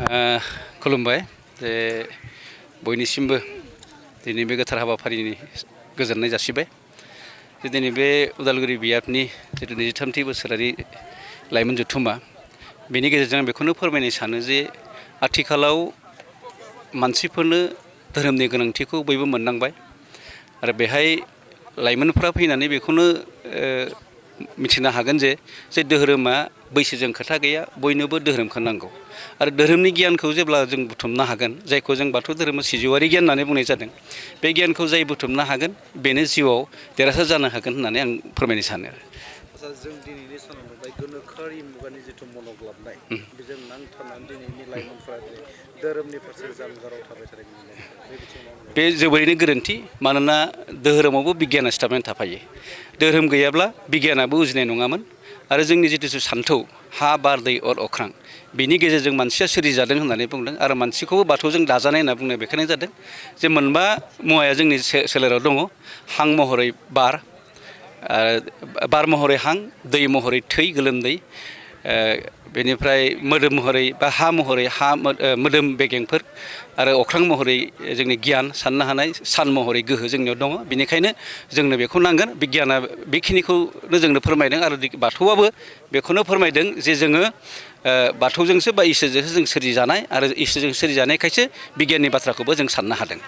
खुलुमबाय जे बयनिसिमबो दिनै बे गोथार हाबाफारिनि गोजोननाय जासिबाय जे दिनै बे उदालगुरि बियाबनि जिथु 23थि बोसोरारि लाइमोन जथुम्मा बेनि गेजेरजों बेखौनो फोरमायनो सानो जे आथिखालाव मानसिफोरनो धोरोमनि गोनांथिखौ बयबो मोननांबाय आरो बेहाय लाइमोनफ्रा फैनानै बेखौनो मिथिनो हागोन जे धोरोमा बैसोजों खोथा गैया बयनोबो धोरोमखौ नांगौ आरो धोरोमनि गियानखौ जेब्ला जों बुथुमनो हागोन जायखौ जों बाथौ धोरोमा सिजौआरि गियान होननानै बुंनाय जादों बे गियानखौ जाय बुथुमनो हागोन बेनो जिउआव देरहासार जानो हागोन होननानै आं फोरमायनो सानो जों दिनैनि सानाव नुबाय गोनोखोआरि मुगानि जिथु मनग्लाबनाय बेजों नांथाबनानै दिनैनि लाइमोनफोरा दिनै धोरोमनि फारसे जानगाराव थाबाय थानायखौ नुनो मोनदों बे बिथिङाव बे जोबोरैनो गोरोन्थि मानोना धोरोमावबो बिगियाना सिथाबनानै थाफायो धोरोम गैयाब्ला बिगियानाबो उजिनाय नङामोन आरो जोंनि जिथु सान्थौ हा बार दै अर अख्रां बिनि गेजेरजों मानसिया सोरजिजादों होननानै बुंदों आरो मानसिखौबो बाथौजों दाजानाय होनना बुंनाय बेखायनो जादों जे मोनबा मुवाया जोंनि सोलेराव दङ हां महरै बार महरै हां दै महरै थै गोलोमदै बेनिफ्राय मोदोम महरै बा हा महरै मोदोम बेगेंफोर आरो अख्रां महरै जोंनि गियान साननो हानाय सान महरै गोहो जोंनियाव दङ बेनिखायनो जोंनो बेखौ नांगोन बिगियाना बेखिनिखौनो जोंनो फोरमायदों आरो बाथौआबो बेखौनो फोरमायदों जे जोङो बाथौजोंसो बा इसोरजोंसो जों सोरजिजानाय आरो इसोरजों सोरजिजानायखायसो बिगियाननि बाथ्राखौबो जों साननो हादों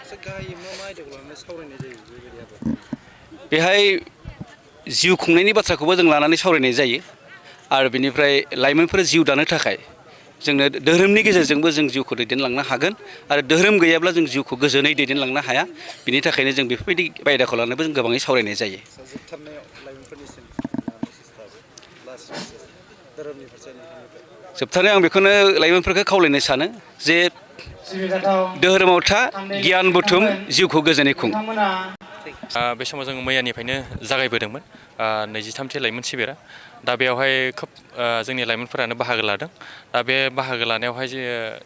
बेहाय जिउ खुंनायनि बाथ्राखौबो जों लानानै सावरायनाय जायो आरो बेनिफ्राय लाइमोनफोरा जिउ दानो थाखाय जोंनो धोरोमनि गेजेरजोंबो जों जिउखौ दैदेनलांनो हागोन आरो धोरोम गैयाब्ला जों जिउखौ गोजोनै दैदेनलांनो हाया बिनि थाखायनो जों बेफोरबायदि आयदाखौ लानानैबो जों गोबाङै सावरायनाय जायो जोबथारनायाव आं बेखौनो लाइमोनफोरखौ खावलायनो सानो जे धोरोमाव था गियान बुथुम जिउखौ गोजोनै खुं बे समाव जों मैयानिफ्रायनो जागायबोदोंमोन 23थि लाइमोन शिबिरा दा बेवहाय खोब जोंनि लाइमोनफोरानो बाहागो लादों दा बे बाहागो लानायावहाय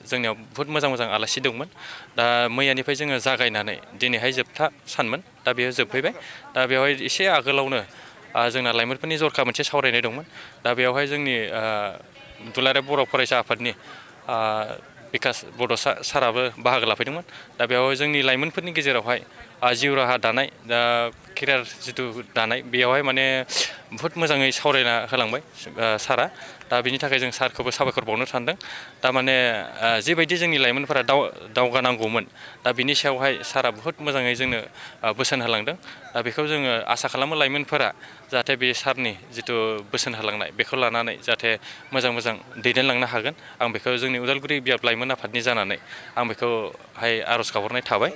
जोंनियाव बहुद मोजां मोजां आलासि दंमोन दा मैयानिफ्राय जोङो जागायनानै दिनैहाय जोबथा सानमोन दा बेयो जोबफैबाय दा बेवहाय एसे आगोलावनो जोंना लाइमोनफोरनि जरखा मोनसे सावरायनाय दंमोन दा बेवहाय जोंनि दुलाराय बर' फरायसा आफादनि बिकास बड'सा साराबो बाहागो लाफैदोंमोन दा बेवहाय जोंनि लाइमोनफोरनि गेजेरावहाय जिउ राहा दानाय दा केरियार जिथु दानाय बेयावहाय माने बहुद मोजाङै सावरायना होलांबाय सारा दा बिनि थाखाय जों सारखौबो साबायखर बावनो सानदों दा माने जिबायदि जोंनि लाइमोनफोरा दावगानांगौमोन दा बिनि सायावहाय सारा बहुद मोजाङै जोंनो बोसोन होलांदों दा बेखौ जोङो आसा खालामो लाइमोनफोरा जाहाथे बे सारनि जिथु बोसोन होलांनाय बेखौ लानानै जाहाथे मोजां मोजां दैदेनलांनो हागोन आं बेखौ जोंनि उदालगुरि बियाब लाइमोन आफादनि जानानै आं बेखौहाय आर'ज गाबहरनाय थाबाय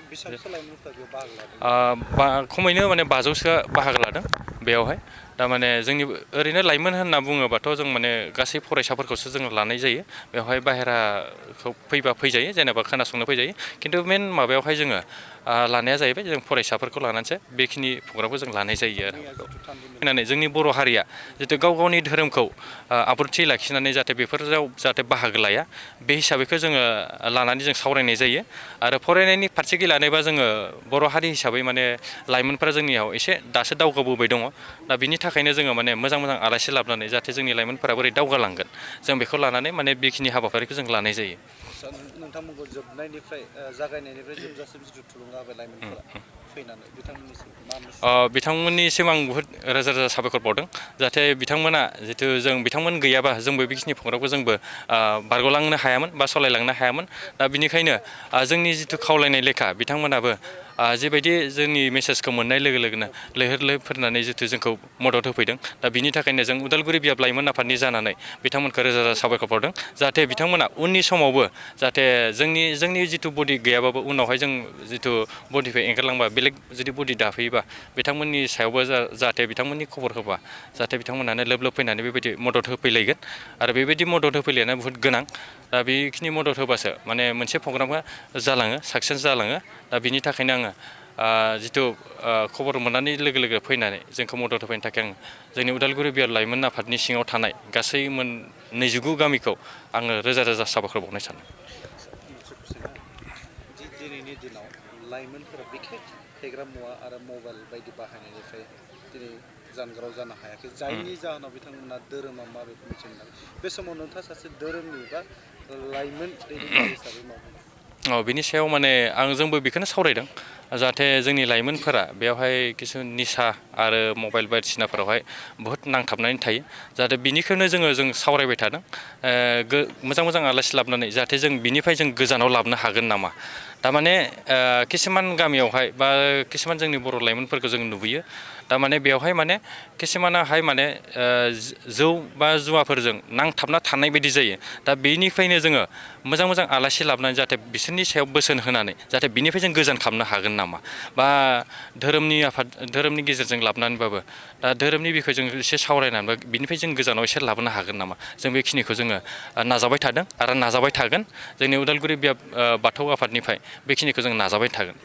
खमैनो माने 500सोआ बाहागो लादों बेयावहाय थारमाने जोंनि ओरैनो लाइमोन होनना बुङोबाथ' जों माने गासै फरायसाफोरखौसो जोङो लानाय जायो बेवहाय बाहेराखौ फैबा फैजायो जेनेबा खोनासंनो फैजायो खिन्थु मेन माबायावहाय जोङो लानाया जाहैबाय जों फरायसाफोरखौ लानानैसो बेखिनि प्रग्रामखौ जों लानाय जायो आरो होननानै जोंनि बर' हारिया जितु गाव गावनि धोरोमखौ आब्रुथि लाखिनानै जाहाथे बेफोराव जाहाथे बाहागो लाया बे हिसाबैखौ जोङो लानानै जों सावरायनाय जायो आरो फरायनायनि फारसेखै लानायबा जोङो बर' हारि हिसाबै माने लाइमोनफोरा जोंनियाव एसे दासो दावगाबोबाय दङ दा बिनि थाखायनो जोङो माने मोजां मोजां आलासि लाबोनानै जाहाथे जोंनि लाइमोनफोरा बोरै दावगालांगोन जों बेखौ लानानै माने बेखिनि हाबाफारिखौ जों लानाय जायो नोंथांमोनखौ जोबनायनिफ्राय जागायनायनिफ्राय जोबजासिम जिथु थुलुंगा होबाय लाइमोनफोरा फैनानै बिथांमोननिसिम बिथांमोननिसिम आं बुहुद रोजा रोजा साबायखर बावदों जाहाथे बिथांमोना जितु जों बिथांमोन गैयाबा जोंबो बेखिनि प्रग्रामखौ जोंबो बारग'लांनो हायामोन बा सालायलांनो हायामोन दा बिनिखायनो जोंनि जिथु खावलायनाय लेखा बिथांमोनाबो जिबायदि जोंनि मेसेजखौ मोननाय लोगो लोगोनो लैहोर लैहोर फोरनानै जितु जोंखौ मदद होफैदों दा बिनि थाखायनो जों उदालगुरि बियाब लाइमोन आफादनि जानानै बिथांमोनखौ रोजा रोजा साबायखर बावदों जाहाथे बिथांमोना उननि समावबो जाहाथे जोंनि जितु बडि गैयाबाबो उनावहाय जों जितु बडिखौ एंगारलांबा बेलेग जुदि बडि दाफैयोबा बिथांमोननि सायावबो जाहाथे बिथांमोननि खबर होबा जाहाथे बिथांमोनानो लोब लोब फैनानै बेबायदि मदद होफैलायगोन आरो बेबायदि मदद होफैलायनाया बुहुद गोनां दा बेखिनि मदद होबासो माने मोनसे प्रग्रामा जालाङो साक्सेस जालाङो दा बिनि थाखायनो आङो जितु खबर मोननानै लोगो लोगो फैनानै जोंखौ मदद होफैनो थाखाय आं जोंनि उदालगुरि बियाब लाइमोन आफादनि सिङाव थानाय गासै 29 गामिखौ आङो रोजा रोजा साबायखर बावनाय सानो दिनैनि दिनाव लाइमोनफोरा बिखेक फेग्रा मुवा आरो मबाइल बायदि बाहायनायनिफ्राय दिनै जानगाराव जानो हायाखै जायनि जाहोनाव बिथांमोना धोरोमा मा बेखौ मिथिनो मोनाखै बे समाव नोंथाङा सासे धोरोमनि बा लाइमोन दैदेनगिरि हिसाबै मा बुङो? बिनि सायाव माने जोंबो बेखौनो सावरायदों जाहाथे जोंनि लाइमोनफोरा बेवहाय किसु निसा आरो मबाइल बायदिसिनाफोरावहाय बहुद नांथाबनानै थायो जाहाथे बिनिखौनो जों सावरायबाय थादों मोजां मोजां आलासि लाबोनानै जाहाथे जों बिनिफ्राय जों गोजानाव लाबोनो हागोन नामा थारमाने किसुमान गामियावहाय बा किसुमान जोंनि बर' लाइमोनफोरखौ जों नुबोयो थारमाने बेवहाय माने किसुमानाहाय माने जौ बा जुवाफोरजों नांथाबना थानाय बायदि जायो दा बेनिफ्रायनो जोङो मोजां मोजां आलासि लाबोनानै जाहाथे बिसोरनि सायाव बोसोन होनानै जाहाथे बिनिफ्राय जों गोजान खालामनो हागोन नामा बा धोरोमनि गेजेरजों लाबोनानैबाबो दा धोरोमनि बिखय जों एसे सावरायनानै बिनिफ्राय जों गोजानाव एसे लाबोनो हागोन नामा जों बेखिनिखौ जोङो नाजाबाय थादों आरो नाजाबाय थागोन जोंनि उदालगुरि बाथौ आफादनिफ्राय बेखिनिखौ जों नाजाबाय थागोन